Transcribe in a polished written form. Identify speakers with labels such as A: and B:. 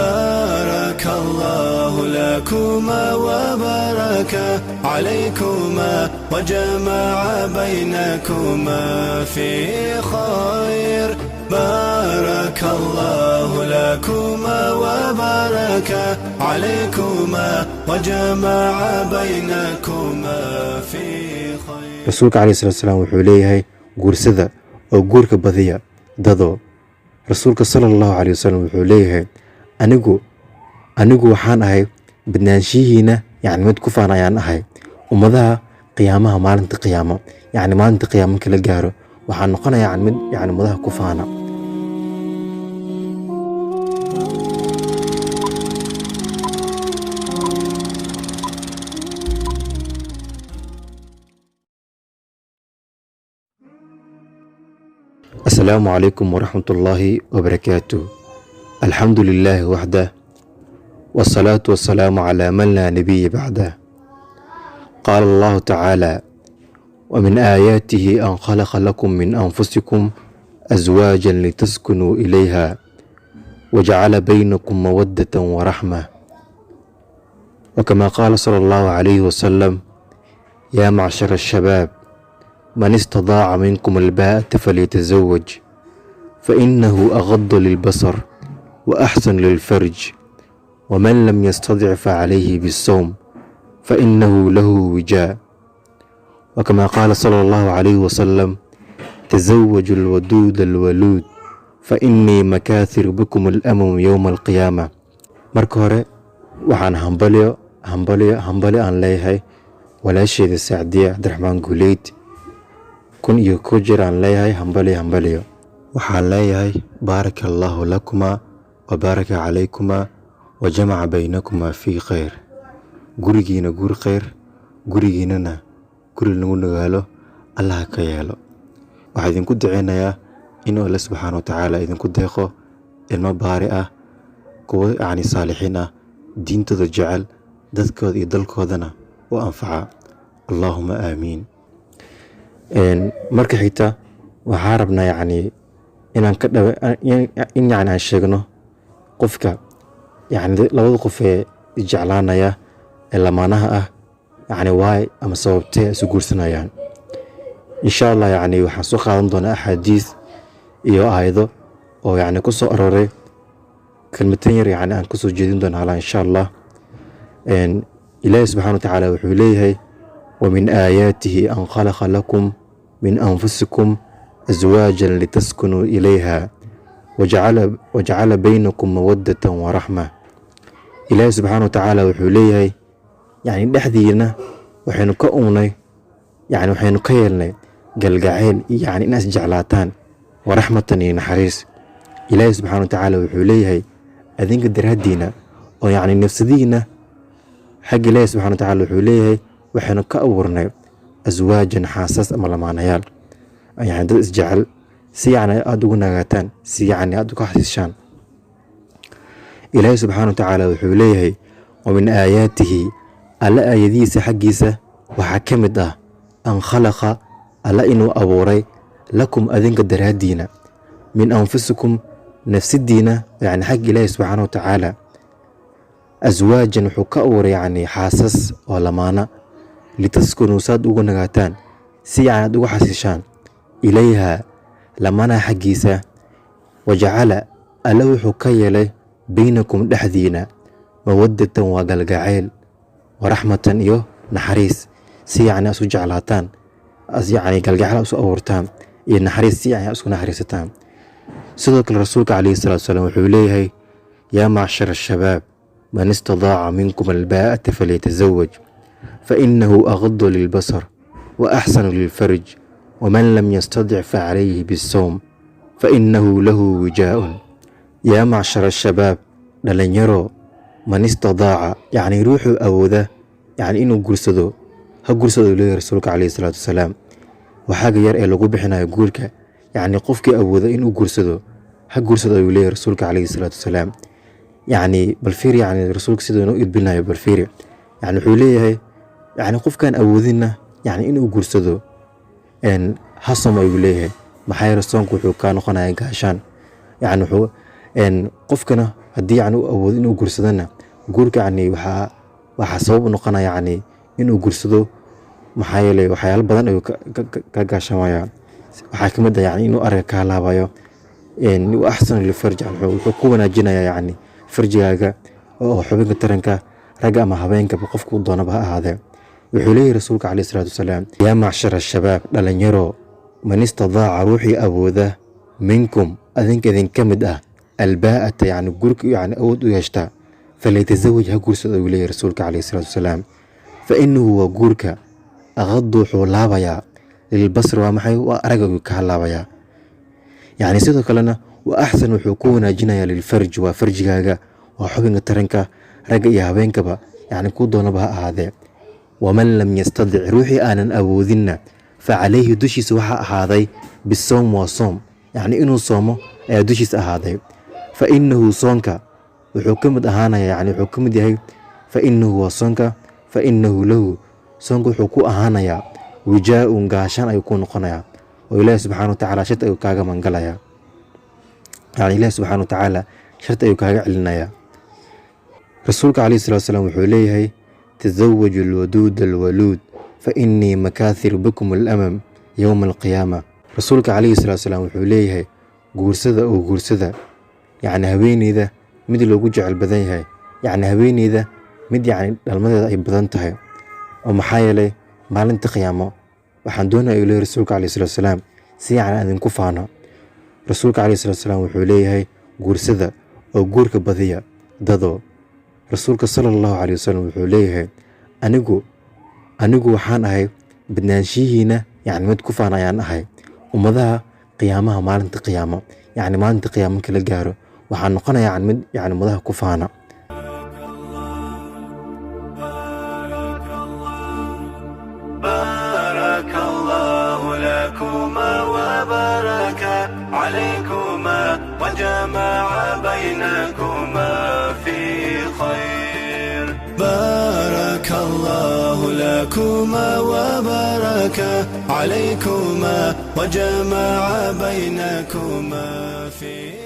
A: بارك الله لكما وبارك عليكما وجمع بينكما في خير. بارك الله لكما وبارك عليكما وجمع بينكما في خير.
B: Rasuulka caleyhi salatu salaam wuxuu leeyahay: guursada oo guurka badiya, dado. Rasuulka sala Allahu caleyhi wasalam wuxuu leeyahay: Anigu waxaan ahay badnaanshihiina, yacni mid ku faan ayaan ahay ummadaha qiyaamaha, maalinta qiyaamo, yacni maalinta qiyaamo marka la gaaro waxaan noqonayaa yacni mid yacni ummadaha ku faana. Asalaamu calaykum waraxmatullaahi wabarakaatuh. Alxamdu lilaahi waxdah, wasalaatu wasalaamu calaa man laa nabiya bacdah. Qaala Allahu tacaala: ومن آياته أن خلق لكم من أنفسكم أزواجا لتسكنوا إليها وجعل بينكم مودة ورحمة. وكما قال صلى الله عليه وسلم: يا معشر الشباب، من استطاع منكم الباءة فليتزوج، فإنه أغض للبصر وأحسن للفرج، ومن لم يستطع فعليه بالصوم، فإنه له وجاء. وكما قال صلى الله عليه وسلم: تزوجوا الودود الولود، فإني مكاثر بكم الأمم يوم القيامة. Marka hore waxaan hambalyo, hambalyo, hambalyo aan leeyahay walaasheeda Sacdiya Cabdiraxmaan Guuleyd. 1001 jeer aan leeyahay hambalyo, hambalyo. Waxaan leeyahay: baaraka Allaahu lakumaa wa baaraka calaykumaa wa jamaca baynakumaa fii khayr. Gurigiina guur khayr, gurigiinana guri lagu nagaalo Allaha ka yeelo. Waxaa idinku duceynayaa inuu Alle subxaana wa tacaala idinku deeqo ilmo baari ah, kuwo yacni saalixiin ah, diintooda jecel, dadkooda iyo dalkoodana u anfaca. Allaahuma aamiin. Marka xigta waxaa rabnaa yacni inaan ka dhawa in yacni aan sheegno qofka, yacni labada qof ee jeclaanaya ee lamaanaha ah, yacni waay ama sababtee isu guursanayaan. Insha Allah yacni waxaan soo qaadan doonaa axaadiis iyo aayado oo yacni ku soo arooray kelmatan yar, yacni aan kusoo jeedin doona hala insha Allah. Ilaahi subxaana wa tacaala wuxuu leeyahay: ومن آياته أن خلق لكم من أنفسكم أزواجا لتسكنوا إليها وجعل بينكم مودة ورحمة. Ilaahi subxaana wa tacaala wuxuu leeyahay: yacni dhexdiina waxaynu ka uunay, yacni waxaynu ka yeelnay galgacayl, yacni inaad isjeclaataan, waraxmatan iyo naxariis. Ilaahi subxaana wa tacaala wuxuu leeyahay: adinka daraaddiina oo yacni nafsadihiina xagga Ilaahi subxana wa tacaala wuxuu leeyahay waxaynu ka abuurnay aswaajan, xaasas ama lamaanayaal, yacni dad isjecel, si yacni aada ugu nagaataan, si yacni aada uga xasishaan. Ilaahi subxaana wa tacaala wuxuu leeyahay: ومن آياته, Alla aayadihiisa xaggiisa waxaa ka mid ah, أن خلق, Alla inuu abuuray, لكم, adinka daraaddiina, من أنفسكم, nafsidiina, yacni xagga Ilaahi subxaana wa tacaala, أزواجا, wuxuu ka abuuray yacni xaasas oo lamaana, لتسكنوا, saad ugu nagaataan, si yacni aad uga xasishaan, إليها, lamaanaha xaggiisa, وجعل, Alla wuxuu ka yeelay, بينكم, dhexdiina, مودة, waa galgacayl, ورحمة, iyo naxariis, si yacni isu jeclaataan, yacni galgacayl isu abuurtaan iyo naxariis, si yacni isku naxariisataan. Sidoo kale rasuulka calayhi salaatu wasalaam wuxuu leeyahay: يا معشر الشباب، من استطاع منكم الباءة فليتزوج، فإنه أغض للبصر وأحسن للفرج، ومن لم يستطع فعليه بالصوم، فإنه له وجاء. يا معشر الشباب, dhalinyaro, من استطاع, yacni ruuxuu awooda yacni inuu guursado ha guursado, uu leeyahay rasuulka calayhi salaatu wasalaam. Waxaaga yar ee lagu bixinayo guurka, yacni qofkii awooda inuu guursado ha guursado, ayuu leeyahay rasuulka calayhi salaatu wasalaam. Yacni bal fiir, yacni rasuulka siduu inoo idbinayo bal fiiri. Yacni wuxuu leeyahay, yacni qofkaan awoodinna yacni inuu guursado ha somo, ayuu leeyahay. Maxaa yeele soonku wuxuu kaa noqonaya gaashaan. Yacni wuxuu qofkana Haddii yacni uu awoodo inuu guursadana, guurka yacni waxaa sabab u noqonaya yacni inuu guursado, maxaa yeelay waxyaalo badan ayuu ka gaashamaya. Waxaa ka mid ah yacni inuu aragga ka halaabayo. Wa axsanu lilfarj, wuxuu ku wanaajinayaa yacni farjigaaga oo xubinka taranka ragga ama haweenkaba qofku doonaba ha ahaadee. Wuxuu leeyahay rasuulka caleyhi salaatu wasalaam: yaa macshara shabaab, dhalinyaro, man istadaaca, ruuxii awooda, minkum, adinka idinka mid ah, albaa'ata, yacni guurka yacni awood u yeeshta, falyatazawaj, ha guursado, ayuu leeyahay rasuulka caleyhi salaatu wasalaam. Fa innahu, waa guurka, aqadu, wuxuu laabayaa, lilbasar, waa maxay? Waa aragga ayuu ka halaabayaa yacni. Sidoo kalena wa axsan, wuxuu ku wanaajinayaa, lilfarj, waa farjigaaga, waa xubinka taranka ragga iyo haweenkaba yacni ku doonaba ha ahaadee. Waman lam yastadic, ruuxii aanan awoodinna, fa calayhi, dushiisa waxaa ahaaday, bisawm, waa soom, yacni inuu soomo ayaa dushiisa ahaaday. Fa innahu, soonka wuxuu ka mid ahaanaya, yacni wuxuu ka mid yahay, fa innahu, waa soonka, fa innahu lahu, soonka wuxuu ku ahaanayaa, wijaa-un, gaashaan ayuu ku noqonayaa, oo Ilaahi subxaana wa tacaala sharti ayuu kaaga mangalayaa, yacni Ilaahi subxaana wa tacaala sharti ayuu kaaga celinayaa. Rasuulka caleyhi salatu wasalaam wuxuu leeyahay: tasawaju alwaduud alwaluud, fa innii makaathiru bikum alamam yowma alqiyaama. Rasuulka caleyhi salatu wasalaam wuxuu leeyahay: guursada oo guursada yacni haweeneyda mid loogu jecel badan yahay, yacni haweeneyda mid yacni dhalmadeeda ay badan tahay, oo maxaa yeelay maalinta qiyaamo waxaan doonaya, ayuu leeyahay rasuulka caleyhi salatu wasalaam, si yacni aan idinku faano. Rasuulka caleyhi salatu wasalaam wuxuu leeyahay: guursada oo guurka badiya dadoo. Rasuulka sala Allahu caleyhi wasalam wuxuu leeyahay: Anigu waxaan ahay badnaanshihiina yacni mid ku faan ayaan ahay ummadaha qiyaamaha, maalinta qiyaamo, yacni maalinta qiyaamo marka la gaaro waxaan noqonayaa yacni mid yacni ummadaha ku faana.
A: بارك الله لكما وبارك عليكما وجمع بينكما في خير. بارك الله لكما وبارك عليكما وجمع بينكما في